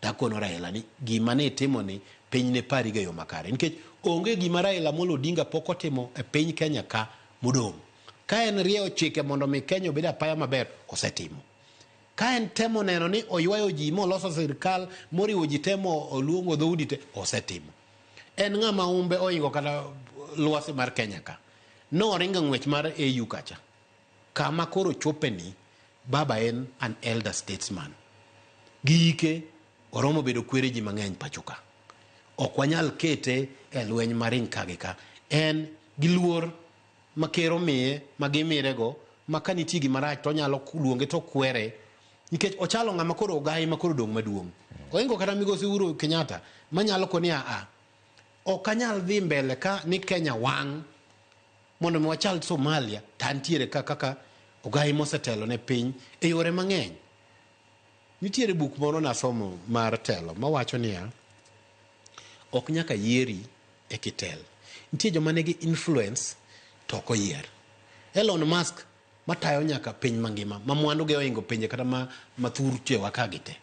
Takono Raila ni gima ne itimo ni piny ne pari ga e yo makare. Nikech onge gima Raila Amolo Odinga pok otimo e piny Kenya ka modong'. Ka en rieyo chike mondo mi Kenya obed apaya maber, osetimo. Ka en temo neno ni oywayo ji moloso sirkal moriwo ji te moluongo dhoudi te, osetimo. En ng'ama umbe oingo kata lwasi mar Kenya ka. Noringo ng'wech mar AU kacha. Kama koro chope ni, baba en an elder statesman. Gi ike oromo bedo kwere ji mang'eny pacho ka. Ok wanyal kete e lweny maring ka gi ka. En gi luor ma ker omiye ma gimirego ma ka nitie gima rach to onyalo luonge to kwere nikech ochalo ng'ama koro ogayi ma koro odong' maduong'. Oingo kata migosi Uhuru Kenyatta manyalo koni a a ok anyal dhi mbele ka ni Kenya wang' mondo mi wachal Somalia to antiere ka kaka ogayi mosetelo ne piny e yore mang'eny. Nitiere buk moro nasomo mar telo mawacho niya, ok nyaka yieri e kitel. Nitie joma nigi influence to ok oyier. Elon Musk matayo nyaka piny mangima ma mwandu ge oingo pinje kata ma mathur chewa ka gi te.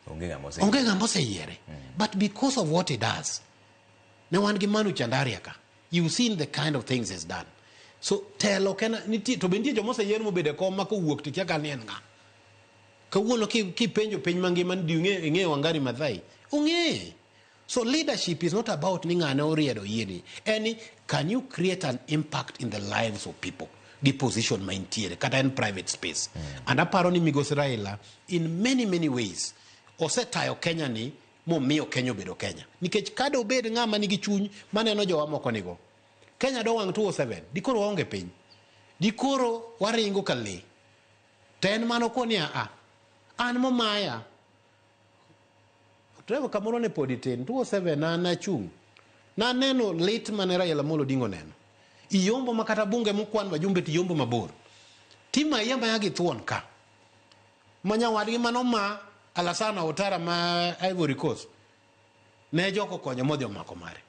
Onge ng'ama oseyiere. Onge ng'ama oseyiere. But because of what he does, ne wan gi Manu Chandaria ka. You've seen the kind of things he's done. So telo ok en nitie to be nitie joma oseyier mobedo e kom ma kowuok to ikia ka ni en ng'a. Kawuono kipenjo piny mangima ni di ing'eyo Wangari Maathai? Ong'eye. So leadership is not about ni ng'ane oriedo yieni. En ni can you create an impact in the lives of people gi position ma intiere kata en private space. And aparo ni Migosi Raila in many many ways osetayo Kenya ni momiyo Kenya obedo Kenya. Nikech ka dobed ng'ama nigi chuny maneno jowa moko nigo, Kenya dowang' 207, dikoro waonge piny. Dikoro waringo ka lee. To en mano koni a a, an momaya. Trevor kamoro ne pod itin, 207 an achung'. Naneno lit mane Raila Amolo Odinga oneno. Iyombo ma kata bunge mokwan wajumbe to iyombo mabor. Timayi amaya gi thuon ka. Ma nyawadgi mano ma Alassane Ouattara ma Ivory Coast ne jok okonyo modhi omako mare.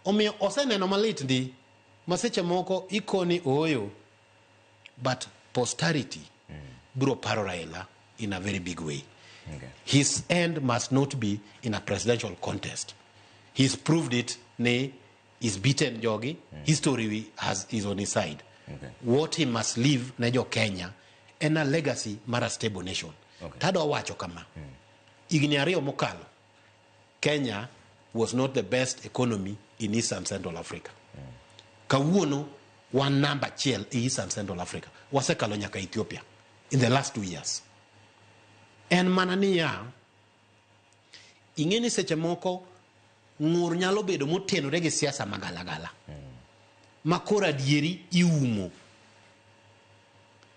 Omiyo oseneno malit ndi ma seche moko ikoni ooyo but posterity biro paro Raila in a very big way. His end must not be in a presidential contest. He's proved it ni he's beaten jogi. History is on his side. What he must leave ne jo Kenya en a legacy mar a stable nation. Tadwa wacho kama. Higni ariyo mokalo, Kenya was not the best economy in East and Central Africa. Kawuono wan namba achiel e East and Central Africa. Wasekalo nyaka Ethiopia in the last 2 years. En mana niya, ing'e ni seche moko ng'ur nyalo bedo motenore gi siasa magalagala. Ma koro adieri iumo.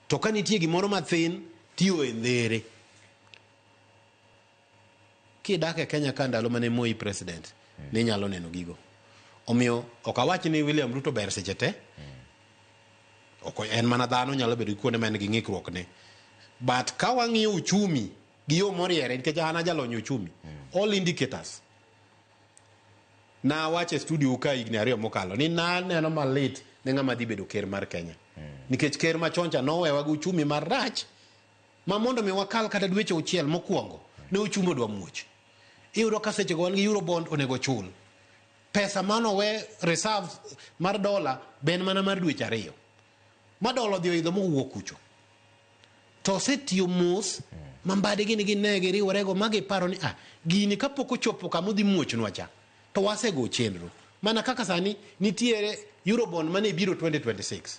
To ka nitie gimoro mathin tiyo e ndhere. Kidak e Kenya ka ndalo mane Moi president, ne inyalo neno gigo. Omiyo ok awach ni William Ruto ber seche te. Ok en mana dhano nyalo bedo gi kuonde ma en gi ng'ikruok ne. But ka wang'iyo uchumi gi yo moriere nikech an ajalony e uchumi. All indicators. Nawacho e studio ka higni 2 mokalo ni naneno malit ne ng'ama dhi bedo ker mar Kenya. Nikech ker machon cha nowewa gi uchumi marach ma mondo mi wakal kata dweche auchiel mokwongo ne uchumi odwa muoch. Iyudo ka seche go wan gi Eurobond onego chul. Pesa manowe reserves mar dola be en mana mar dweche 2. Ma dola odhi oidho mowuok kucho. To osetiyo mos ma mbadi gini gine giriworego ma giparo ni ah, gini kapok ochopo kama odhi muochnwa cha to wasego chenro. Mana kaka sani nitiere Eurobond mane biro 2026.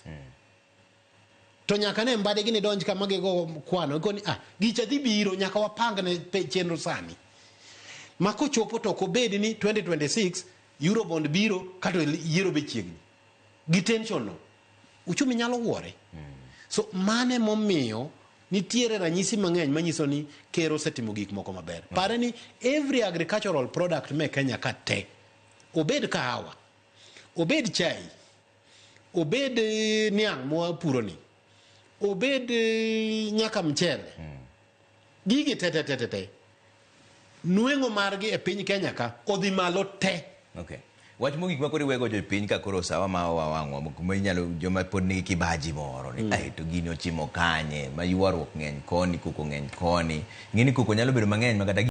To nyaka ne mbadi gini donj kama gigo kwano giko ni ah, gicha dhi biro nyaka wapang ne chenro sani. Ma kochopo to ok obed ni 2026 Eurobond biro kato yiero be chiegni. Gi tension no uchumi nyalo wuore. So mane momiyo nitiere ranyisi mang'eny manyiso ni ker osetimo gik moko maber. Pare ni every agricultural product me Kenya ka te, obed kahawa, obed chai, obed niang' mwapuro ni, obed nyaka mchele. Gigi te te te te te. Nweng'o margi e piny Kenya ka odhi malo te. Wach mogik ma koro iwego jo piny ka koro sawa ma wawang'wa kuma inyalo joma pod nigi kibaji moro ni ai to gini ochimo kanye ma ywaruok ng'eny koni koko ng'eny koni. Ing'e ni koko nyalo bedo mang'eny ma kata